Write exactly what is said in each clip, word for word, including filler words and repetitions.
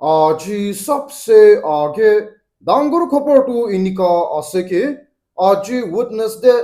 Aji sabse aage dangor khobor tu enika ase ki, aji Wednesday,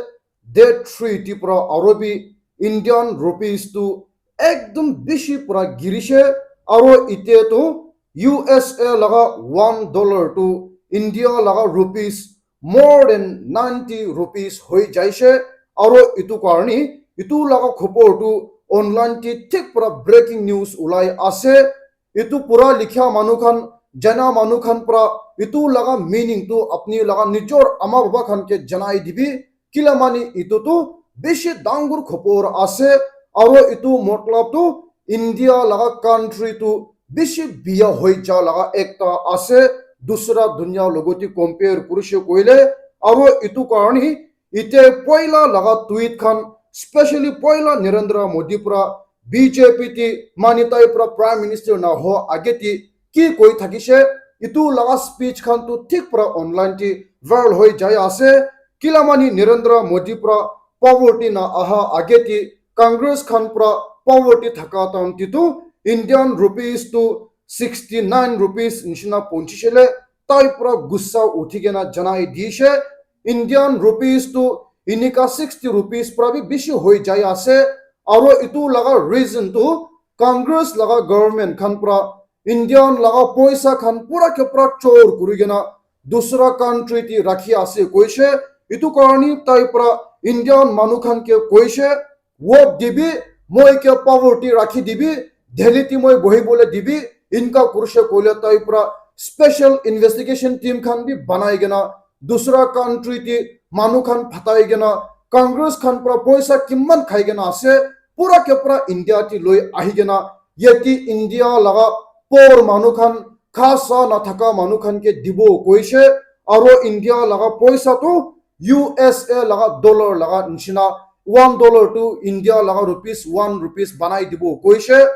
date three te para aru bi Indian rupees tu ekdum bishi para girise, aru ite tu U S A laga one dollar tu India laga rupees more than ninety rupees hoi jaise. Aru itu karne itu laga khobor tu online te thik para breaking news ulai ase. Itu pura likha manu khan, jana manu khan para itu laga meaning tu apni laga nijor ama baba khan ke janai dibi. Kila mani itu tu bishi dangor khobor ase, aru itu matlab tu India laga country tu bishi biya hoi ja laga ekta ase, dusra dunia logoti compare kurise koile. Aru itu karne ite poila laga tweet khan, specially poila Narendra Modi para B J P te mani tai para Prime Minister na ho age te ki koi thakise, itu laga speech khan tu thik para online te viral hoi jai ase. Kila mani Narendra Modi para power te na aha age te Congress khan para power te thaka time te tu Indian rupees tu sixty nine rupees nishina ponchishile, tai para gussa uthi kena janai dise. Indian rupees tu inika sixty rupees para bi bishi hoi jai ase. Aru itu laga reason tu Congress laga government khan para Indian laga poisa khan pura ke pura chor kuri kena dusra country te rakhi ase koise. Itu karne tai para Indian manu khan ke koise, vote dibi, moi ke power te rakhi dibi, Delhi te moi bohi bole dibi, inka kurise koile tai para special investigation team khan bi banai kena dusra country te manu khan phatai kena Congress khan para poisa kiman khai kena ase, pura ke pura India te loi ahi kena yate India laga poor manu khan, kha sa na thaka manu khan ke dibo koise. Aru India laga poisa tu U S A laga dollar laga nishina, one dollar tu India laga rupees one rupees banai dibo koise.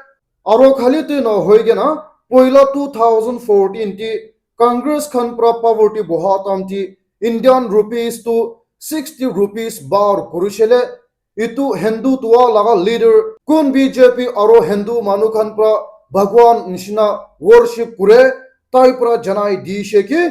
Aru khali tu na hoi kena poila two thousand fourteen te Congress khan para power te boha time te Indian rupees tu sixty rupees bar kurisile. Itu Hindu tua laga leader kun B J P aru Hindu manu khan para Bhagwan nishina worship kure, tai para janai dise ki,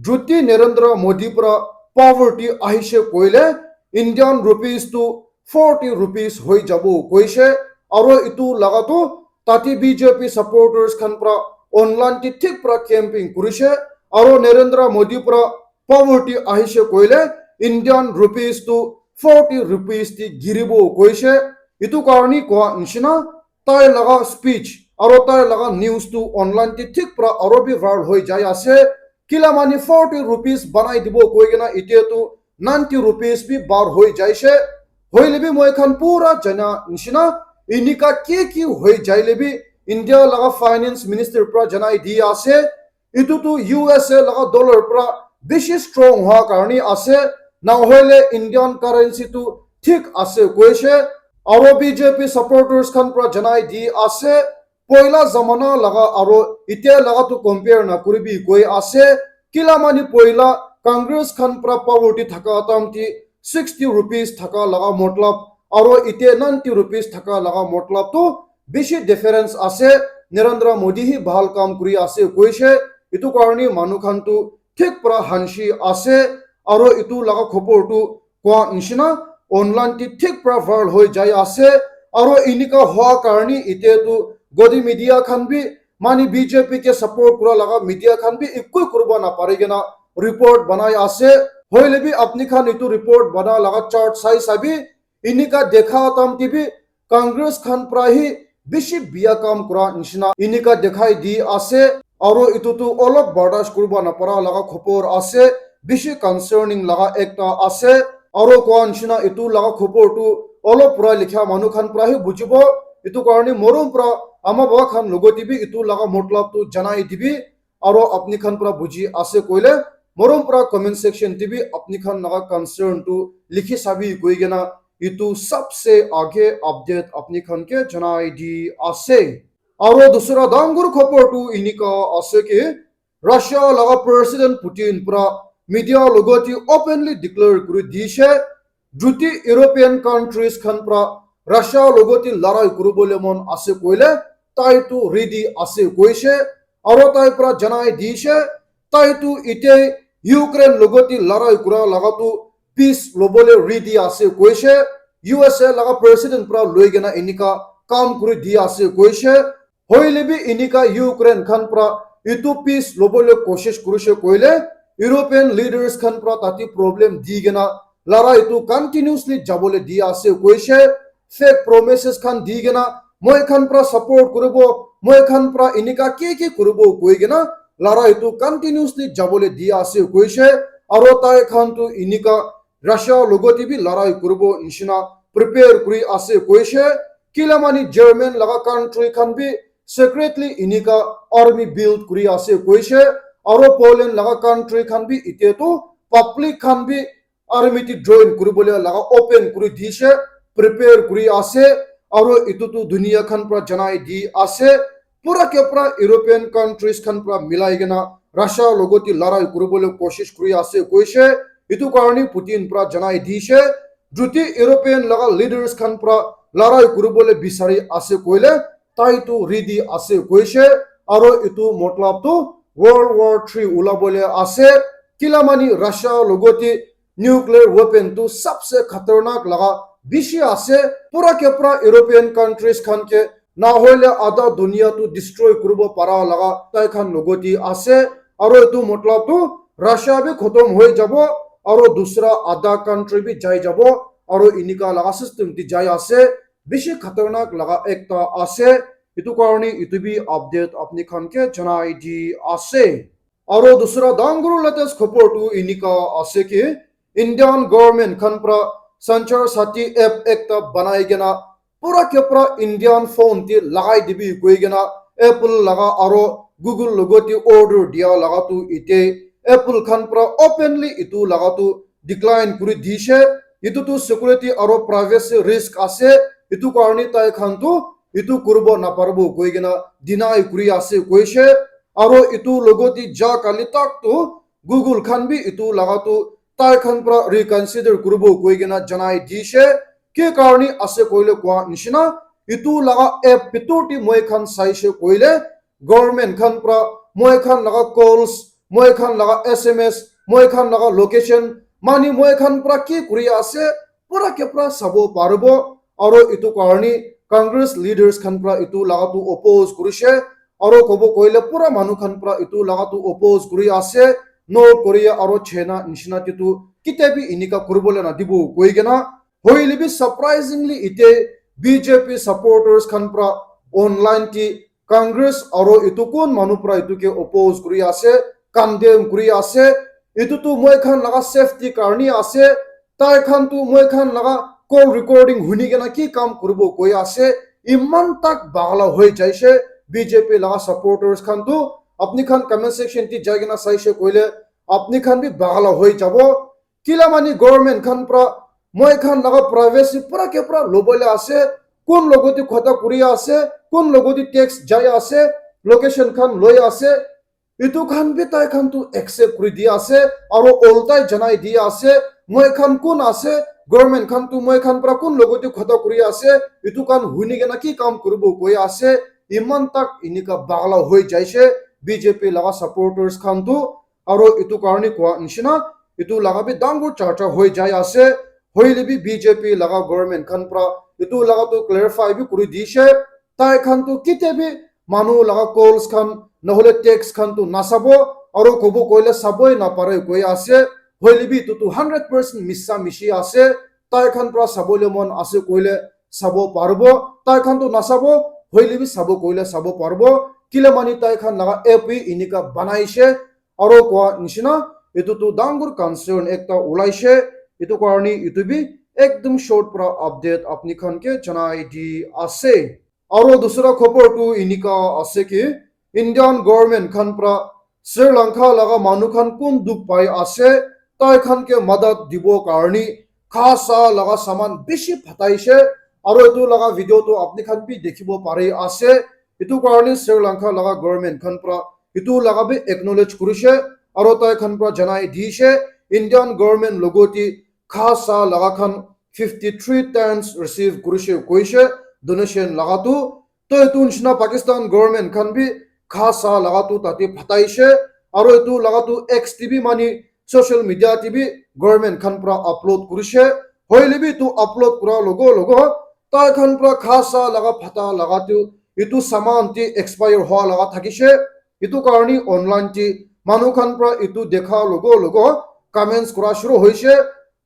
jodi Narendra Modi para power te ahise koile Indian rupees tu forty rupees hoi jabo koise. Aru itu laga tu tate B J P supporters khan para online te thik para camping kurise. Aru Narendra Modi para power te ahise koile Indian rupees tu forty rupees te giribo koise. Itu karne koa nishina tai laga speech aru tai laga news tu online te thik para aru bi viral hoi jai ase. Kila mani forty rupees banai dibo koi kena ite tu ninety rupees bi bar hoi jaise. Hoile bi moi khan pura jana nishina inika ki ki hoi jaile bi India laga finance minister para janai di ase. Itu tu U S A laga dollar para bishi strong hua karne ase, na hoile Indian currency tu thik ase koise. Aru B J P supporters khan para janai di ase, poila zamana laga aru itia laga tu compare na kuribi koi ase. Kila mani poila Congress khan para power te thaka time te sixty rupees thaka laga matlab aru itia ninety rupees thaka laga matlab tu bishi difference ase. Narendra Modi hi bhal kam kuri ase koise. Itu karne manu khan tu thik para hansi ase. Aru itu laga khobor tu koa nishina online te thik para viral hoi jai ase. Aru inika hua karne ite tu godi media khan bi mani B J P ke support kura laga media khan bi ekoi kuribo na pari kena report banai ase. Hoile bi apni khan itu report bana laga chart sai sabi, inika dekha time te bi Congress khan para hi bishi biya kam kura nishina inika dekhai di ase. Aru itu tu olop bardash kuribo na para laga khobor ase, bishi concerning laga ekta ase. Aru koa nishina itu laga khobor tu olop pura likha manu khan para hi bujibo. Itu karne morom para ama baba khan logoti bi itu laga matlab tu janai dibi. Aru apni khan para buji ase koile morom para comment section te bi apni khan laga concern tu likhi sabi koi kena itu sabse aage update apni khan ke janai di ase. Aru dusra dangor khobor tu inika ase ki Russia laga President Putin para media logoti openly declare kuri dise, jodi European countries khan para Russia logoti larai kuribole mon ase koile tai tu ready ase koise. Aro tai pra janai dishe, tai tu ite Ukraine logoti larai kura laga tu peace lobole ready ase koishe. U S A laga president pra loi kena enika kam kuri di ase koishe. Hoile bi enika Ukraine khan pra itu peace lobole koshish kurishe koile, European leaders khan pra tati problem di kena larai tu continuously jabole di ase koishe. Fake promises khan di kena, moi khan pra support kuribo, moi khan pra enika ki ki kuribo koi kena larai tu continuously jabole di ase koishe. Aro tai khan tu enika Russia logoti bi larai kuribo nishina prepare kuri ase koishe. Kila mani German laga country khan bi secretly enika army build kuri ase koishe. Aro Poland laga country khan bi ite tu public khan bi army te join kuribole laga open kuri dishe, prepare kuri ase. Aro itu tu dunia khan pra janai di ase, pura ke pura European countries khan pra milai kena Russia logoti larai kuribole koshish kuri ase koishe. Itu karni Putin pra janai dishe, juti European laga leaders khan pra larai kuribole bisari ase koile, tai tu ready ase koishe. Aro itu matlab tu World War three ulabole ase. Kila mani Russia logoti nuclear weapon tu sabse khatarnak laga bishi ase. Pura ke pura European countries khan ke na hoile adha dunia tu destroy kuribo para laga tai khan logoti ase. Aro etu matlab tu Russia bi khotom hoi jabo, aro dusra adha country bi jai jabo, aro enika laga system ti jai ase. Bishi khatarnak laga ekta ase. Etu karni etu bi update apni khan ke janai di ase. Aro dusra dangor latest khobor tu enika ase ki Indian government khan pra Sanchar Sati app ekta banai kena pura ke pura Indian phone te lagai dibi koi kena Apple laga aro Google logo te order dia laga tu ite Apple khan pra openly itu laga tu decline kuri dishe. Itu tu security aro privacy risk ase. Itu karni tai khan tu itu kuribo naparibo koi kena deny kuri ase koishe. Aro itu logo te ja kali tak tu Google khan bi itu laga tu tai khan pra reconsider kuribo koi kena janai dishe. Ke karni ase koile koa nishina, itu laga app bitor te moi khan saishe koile government khan pra moi khan laga calls, moi khan laga S M S, moi khan laga location, mani moi khan pra ki kuri ase, pura ke pura sabo paribo. Aro itu karni Congress leaders khan pra itu laga tu oppose kurishe. Aro kobo koile pura manu khan pra itu laga tu oppose kuri ase. North Korea aro China nishina te tu kitia bi enika kuribole nadibo koi kena. Hoile bi surprisingly ite B J P supporters khan pra online te Congress aro itu kun manu pra itu ke oppose kuri ase, condemn kuri ase. Itu tu moi khan laga safety karni ase. Tai khan tu moi khan laga call recording huni kena ki kam kuribo koi ase. Iman tak bagla hoi jaishe B J P laga supporters khan tu. Apni khan comment section te jai kena saishe koile apni khan bi bagla hoi jabo. Kila mani government khan pra moi khan laga privacy pura ke pura lobole ase. Kun logo te khota kuri ase, kun logo te text jai ase, location khan loi ase. Itu khan bi tai khan tu accept kuri di ase, aro oltai janai di ase, moi khan kun ase, government khan tu moi khan pra kun logo te khota kuri ase, itu khan huni kena ki kam kuribo koi ase, iman tak enika bagla hoi jaishe B J P laga supporters khan tu, aro itu karni koa nishina, itu laga bi dangor charcha hoi jai ase, hoile bi B J P laga government khan pra itu laga tu clarify bi kuri dishe, tai khan tu kitia bi manu laga calls khan, nahole text khan tu nasabo, aro kobo koile saboi napare koi ase, hoile bi itu tu hundred percent misa mishi ase, tai khan pra sabole mon ase koile sabo paribo, tai khan tu nasabo, hoile bi sabo koile sabo paribo, kila mani tai khan laga app bi enika banaishe, aro koa nishina, itu tu dangor concern ekta ulaishe, itu karni itu bi ekdum short pra update apni khan ke janai di ase. Aro dusra khobor tu enika ase ki, Indian government khan pra Sri Lanka laga manu khan kun dukh pai ase, tai khan ke madat dibo karni kha sa laga saman bishi phataishe, aro etu laga video tu apni khan bi dikhibo pari ase. Etu karni Sri Lanka laga government khan pra etu laga bi acknowledge kurishe, aro tai khan pra janai dishe, Indian government logo te kha sa laga khan fifty three tons receive kurishe koishe donation laga tu. To etu nishina Pakistan government khan bi kha sa laga tu tate phataishe, aro etu laga tu X te bi mani social media te bi government khan pra upload kurishe. Hoile bi etu upload kura logo logo tai khan pra kha sa laga phata laga tu etu saman te expire hua laga thakishe. Etu karni online te manu khan pra etu dekha logo logo comments kura shuru hoishe.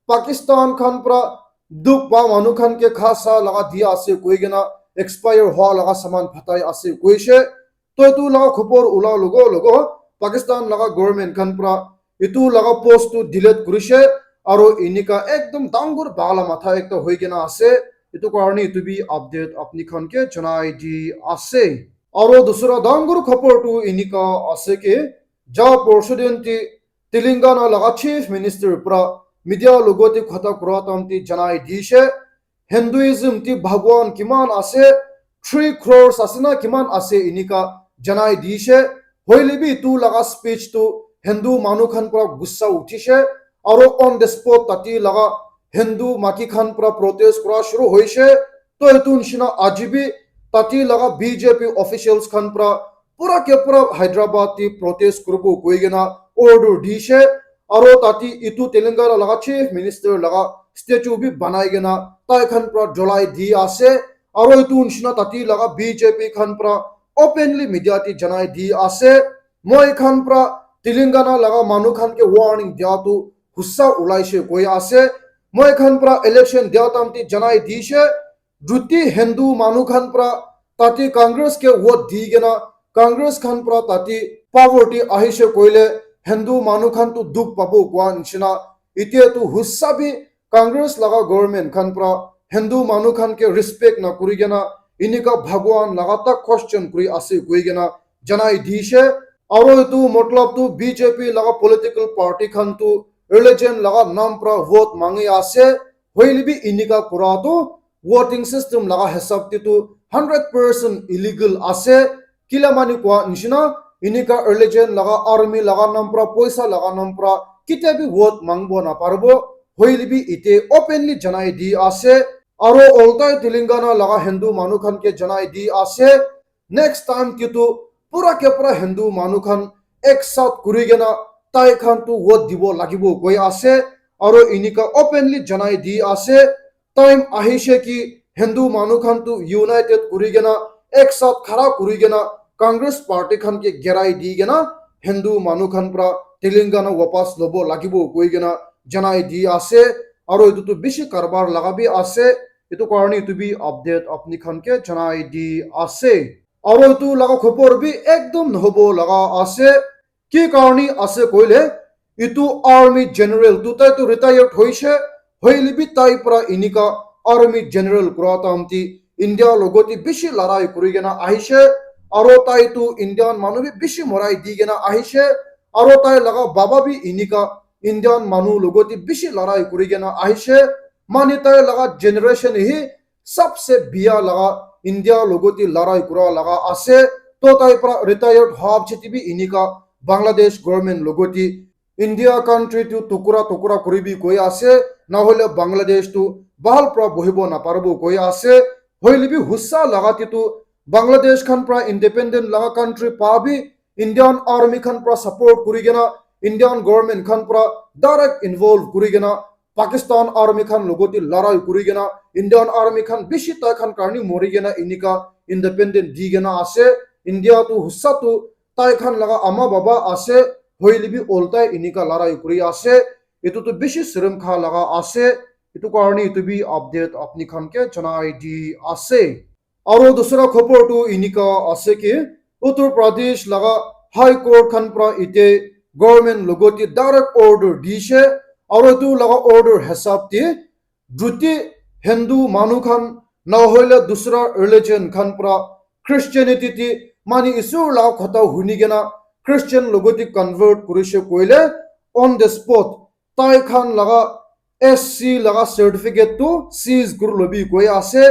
Pakistan khan pra duk pa manu khan ke kha sa laga dia ase koi kena expire hua laga saman phatai ase koishe. To etu laga khobor ula logo logo Pakistan laga government khan pra etu laga post tu delete kurishe, aro enika ekdom dangor bala matha ekta hoi kena ase. Etu karni etu bi update apni khan ke janai di ase. Aro dusra dangor khobor tu enika ase ke ja porsu din te Telangana laga chief minister pra media logote khota kura tamte janai dishe. Hinduism te bhagwan kiman ase, three crores ase na kiman ase enika janai dishe. Hoile bi etu laga speech tu Hindu manu khan pra gussa uthishe, aro on the spot tate laga Hindu maki khan pra protest kura shuru hoishe. To etu nishina aji bi tate laga B J P officials khan pra pura ke pura Hyderabad te protest kuribo koi kena order dishe. Aro tate etu Telangana laga chief minister laga statue bi banai kena tai khan pra jolai di ase. Aro etu nishina tate laga B J P khan pra openly media te janai di ase. Moi khan pra Telangana laga manu khan ke warning dia tu hussa ulaishe koi ase. Moi khan pra election dia tamte janai dishe. Juti Hindu manu khan pra tate Congress ke vote di kena Congress khan pra tate power te ahishe koile Hindu manu khan tu duk pabo kua nishina. Etia tu hussa bi Congress laga government khan pra Hindu manu khan ke respect na kuri kena enika bhagwan laga ta question kuri ase koi kena janai dishe. Aro etu matlab tu B J P laga political party khan tu religion laga nam pra vote mangi ase. Hoile bi enika kura tu voting system laga hisab te tu hundred percent illegal ase. Kila mani kua nishina enika religion laga army laga nam pra poisa laga nam pra kitia bi vote mangbo na paribo. Hoile bi ite openly janai di ase. Aro oltai Telangana laga Hindu manu khan ke janai di ase. Next time te tu pura ke pura Hindu manu khan ek saath kuri kena tai khan tu vote dibo lagibo koi ase. Aro enika openly janai di ase. Time ahishe ki Hindu manu khan tu united kuri kena ek saath khara kuri kena Congress party khan ke gerai di kena Hindu manu khan pra Telangana wapas lobo lagibo koi kena janai di ase. Aro etu tu bishi karbar laga bi ase. Etu karni etu bi update apni khan ke janai di ase. Aro etu laga khobor bi ekdom nohobo laga ase. Ki karni ase koile, etu army general tu tai tu retired hoishe, hoile bi tai pra enika army general kura tamte India logote bishi larai kuri kena ahishe, aro tai tu Indian manu bi bishi morai di kena ahishe, aro tai laga baba bi enika Indian manu logote bishi larai kuri kena ahishe, mani tai laga generation hi sabse biya laga India logote larai kura laga ase. To tai pra retired hua pichete bi enika Bangladesh government logote India country tu tukura tukura kuribi koi ase, nahole Bangladesh tu bahal pra bohibo naparibo koi ase. Hoile bi hussa laga te tu Bangladesh khan pra independent laga country pa bi Indian army khan pra support kuri kena Indian government khan pra direct involve kuri kena Pakistan army khan logote larai kuri kena Indian army khan bishi tai khan karni mori kena enika independent di kena ase. India tu hussa tu tai khan laga ama baba ase, hoile bi oltai enika larai kuri ase. Etu tu bishi sirim kha laga ase. Etu karni etu bi update apni khan ke janai di ase. Aro dusra khobor tu enika ase ki Uttar Pradesh laga High Court khan pra ite government logote direct order dishe, aro etu laga order hisab te juti Hindu manu khan nahoile dusra religion khan pra Christianity te mani Isor laga khota huni kena Christian logote convert kurishe koile on the spot tai khan laga S C laga certificate tu seize kuri lobi koi ase.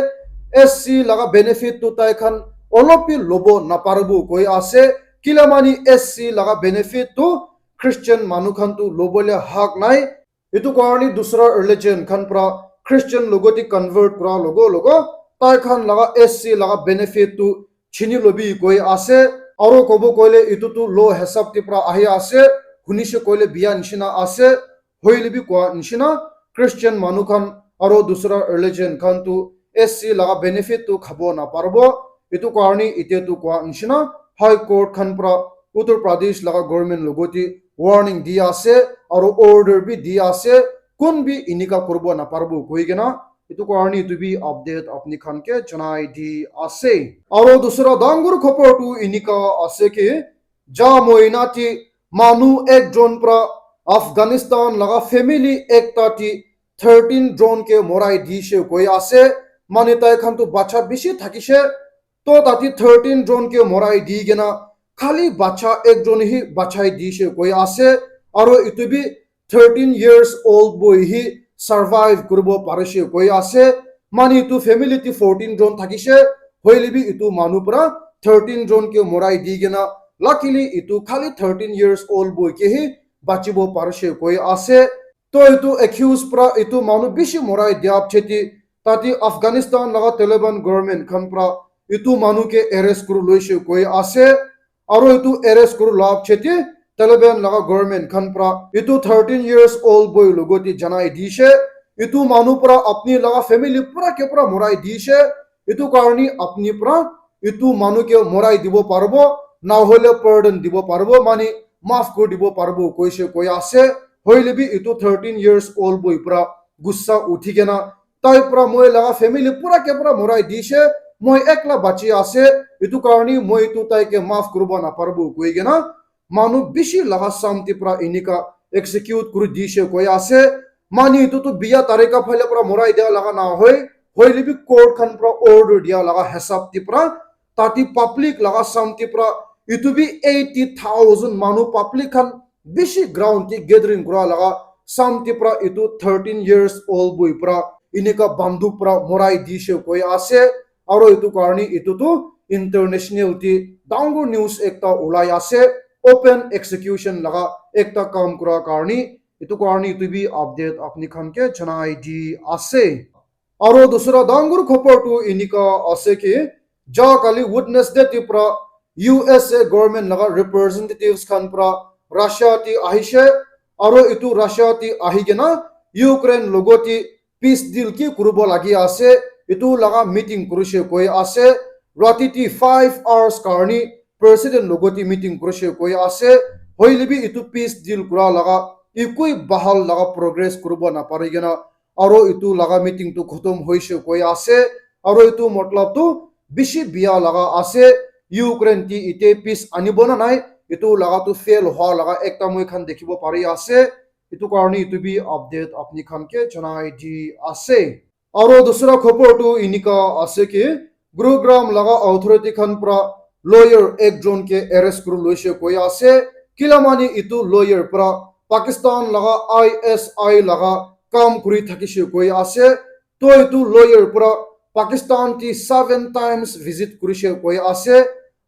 S C laga benefit tu tai khan olop bi lobo naparibo koi ase. Kila mani S C laga benefit tu Christian manu khan tu lobole hak nai. Etu karni dusra religion khan pra Christian logote convert kura logo logo tai khan laga S C laga benefit tu chini lobi koi ase. Aro kobo koile etu tu law hisab te pra ahi ase, hunishe koile bia nishina ase, hoile bi koa nishina Christian manu khan aro dusra religion khan tu S C laga benefit tu khabo naparibo. Etu karne ite tu koa nishina High Court khan pra Uttar Pradesh laga government logoti warning di ase, aro order bi di ase, kun bi inika kuribo naparibo koi kena. Etu karne etu bi update apni khan ke janai di ase. Aro dusra dangor khobor tu inika ase ki, ja mohina ti manu ekjon pra Afghanistan laga family ekta ti thirteen jon ke morai dishe koi ase. Mane tai khan tu bacha bishi thakishe, to tati thirteen jon ke morai di kena khali bacha ekjon hi bachai dishe koi ase. Aro etu bi thirteen years old boy hi survive kuribo parishe koi ase. Mane etu family ti fourteen jon thakishe, hoile bi etu manu pra thirteen jon ke morai di kena, luckily etu khali thirteen years old boy ke hi bachibo parishe koi ase. To etu accused pra etu manu bishi morai dia pichete tati Afghanistan laga Taliban government khan pra etu manu ke arrest kuri loishe koi ase. Aro etu arrest kuri la pichete Taliban laga government khan pra etu thirteen years old boy logoti janai dishe, etu manu pra apni laga family pura ke pura morai dishe, etu karne apni pra etu manu ke morai dibo paribo, nahole pardon dibo paribo, mane maaf kuri dibo paribo koishe koi ase. Hoile bi etu thirteen years old boy pra gussa uthi kena tai pra moi laga family pura ke pura morai dishe, moi ekla bachi ase, etu karne moi etu tai ke maaf kuribo naparibo koi kena manu bishi laga samti pra enika execute kuri dishe koi ase. Mane etu tu bia tarika phale pra morai dia laga na hoi, hoile bi court khan pra order dia laga hisab ti pra tati public laga samti pra etu bi eighty thousand manu public khan bishi ground ti gathering kura laga samti pra etu thirteen years old boy pra enika banduk pra morai dishe koi ase. Aro etu karne etu tu international ti dangor news ekta ulai ase, open execution laga ekta kam kura karne. Etu karne etu bi update apni khan ke janai di ase. Aro dusra dangor khobor tu enika ase ki, ja kali Wednesday ti pra U S A government laga representatives khan pra Russia ti ahishe, aro etu Russia ti ahi kena Ukraine logoti peace deal ki kuribo lagi ase, etu laga meeting kurishe koi ase. Rati ti five hours karne president logoti meeting kurishe koi ase. Hoile bi etu peace deal kura laga ekoi bahal laga progress kuribo napari kena aro etu laga meeting tu khotom hoishe koi ase. Aro etu matlab tu bishi bia laga ase. Ukraine ti ite peace anibo na nai, etu laga tu fail hoa laga ekta moi khan dikhibo pari ase. Etu karne etu bi update apni khan ke janai di ase. Aro dusra khobor tu enika ase ki, Gurugram laga authority khan pra lawyer ekjon ke arrest kuri loishe koi ase. Kila mane etu lawyer pra Pakistan laga I S I laga kam kuri thakishe koi ase. To etu lawyer pra Pakistan ti seven times visit kurishe koi ase.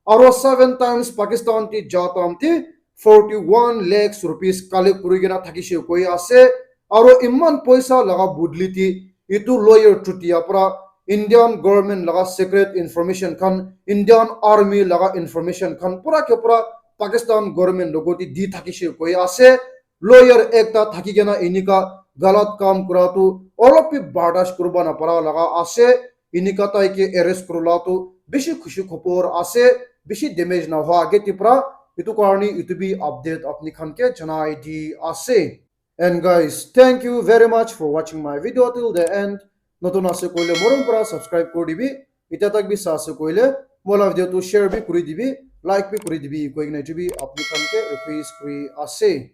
Aro seven times Pakistan ti ja time ti forty one lakhs rupees collect kuri kena thakishe koi ase. Aro iman poisa laga budli ti etu lawyer chutia pra Indian government laga secret information khan, Indian army laga information khan pura ke pura Pakistan government logoti di thakishe koi ase. Lawyer ekta thaki kena enika galat kam kura tu olop bi bardash kuribo napara laga ase. Enika tai ke arrest kurila tu bishi khushi khobor ase, bishi damage na hoa age ti pra. Etu karne etu bi update apni khan ke janai di ase. And guys, thank you very much for watching my video till the end. Notun ase koile morom pora subscribe kuri dibi. Itya tak bi sa ase koile moi la video tu share bi kuri dibi, like bi kuri dibi koi kena etu bi apni khan ke request kuri ase.